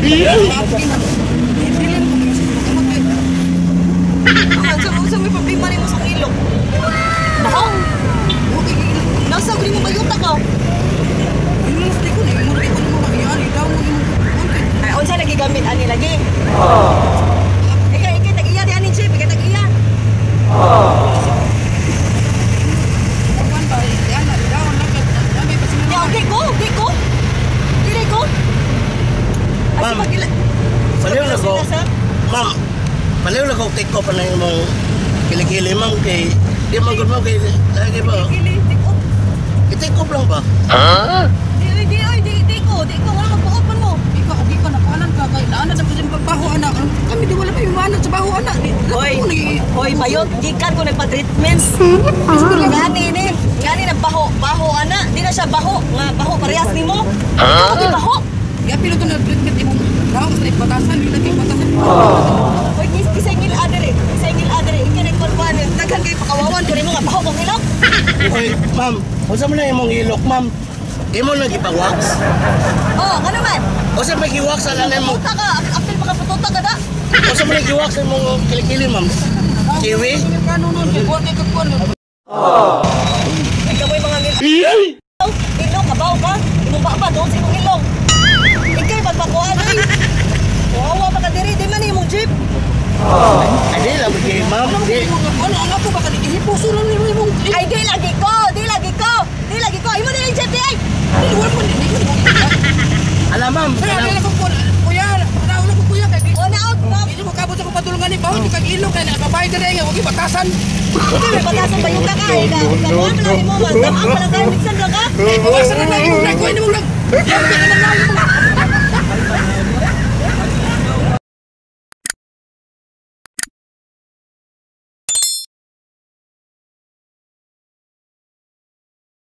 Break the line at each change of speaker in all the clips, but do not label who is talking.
Unsa may problema nimo sa ilok? Baho. Nasa gud mo bayuta ka. Ay, unsa lagi gamit ani lagi? Ikay tag-iya di ani chip, ikay tag-iya. Ya, okay ko, okay ko. Dili ko.
Ma'am, paliw na ko. Ma'am, paliw na ko take off na imong kilikili, ma'am, kay di man gud, ma'am, kay lagi ba?
Kilikili, take off.
I-take off lang ba?
Ha? Di di oy, di di ko, di ko wala magpuot man mo.
Ikaw okay ka nakuanan ka kay naanan sa pagbaho anak. Kami di wala pa yumanan sa baho anak.
Hoy, hoy bayot, gikan ko nagpa-treatments. Ngani ni, ngani nagbaho, baho ana, di na siya baho, nga baho parehas nimo. Ha? Di baho.
Ya pilo to na treatment imong naong sa batasan, di lagi batasan.
Hoy, kisay ngil adere, kisay ngil adere, ikay nagkuan daghan kay pakawawan ko nimo nga baho kong ilok.
Hoy, ma'am, unsa man na imong ilok, ma'am? Imo na gipa-wax?
Oh, ngano man?
Unsa may gi-wax ala nimo?
Puta ka, apil pa ka pututa ka da.
Unsa man gi-wax imong kilikili, ma'am? Kiwi?
Ay kamoy mga ngil. Ilok kabaw ka. Imong ba doon sa imong ilok. Ikay pagpakuan ay. Kawawa pa ka diri, di man imong jeep.
Ay di lang gi, ma'am. Di.
Ano ang ako baka gihipuso lang nimo imong.
Ay di lagi ko, di lagi ko. Di lagi ko. Imo dili jeep di ay.
Wala mo ni.
Ala, ma'am.
Ala ko kuya, wala ko kuya kay.
Wala og ma'am.
Hindi mo kabot ako patulungan ni baho kag ilok kay nakabayad diri nga wag batasan.
Hindi batasan ba yung kaka? No, no, no. Ang pala kayo, miksan lang ka.
Batasan na lang imong nagkuha nimo lang.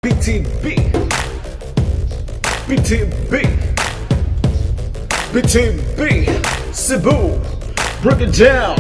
BTB BTB BTB Cebu, break it down.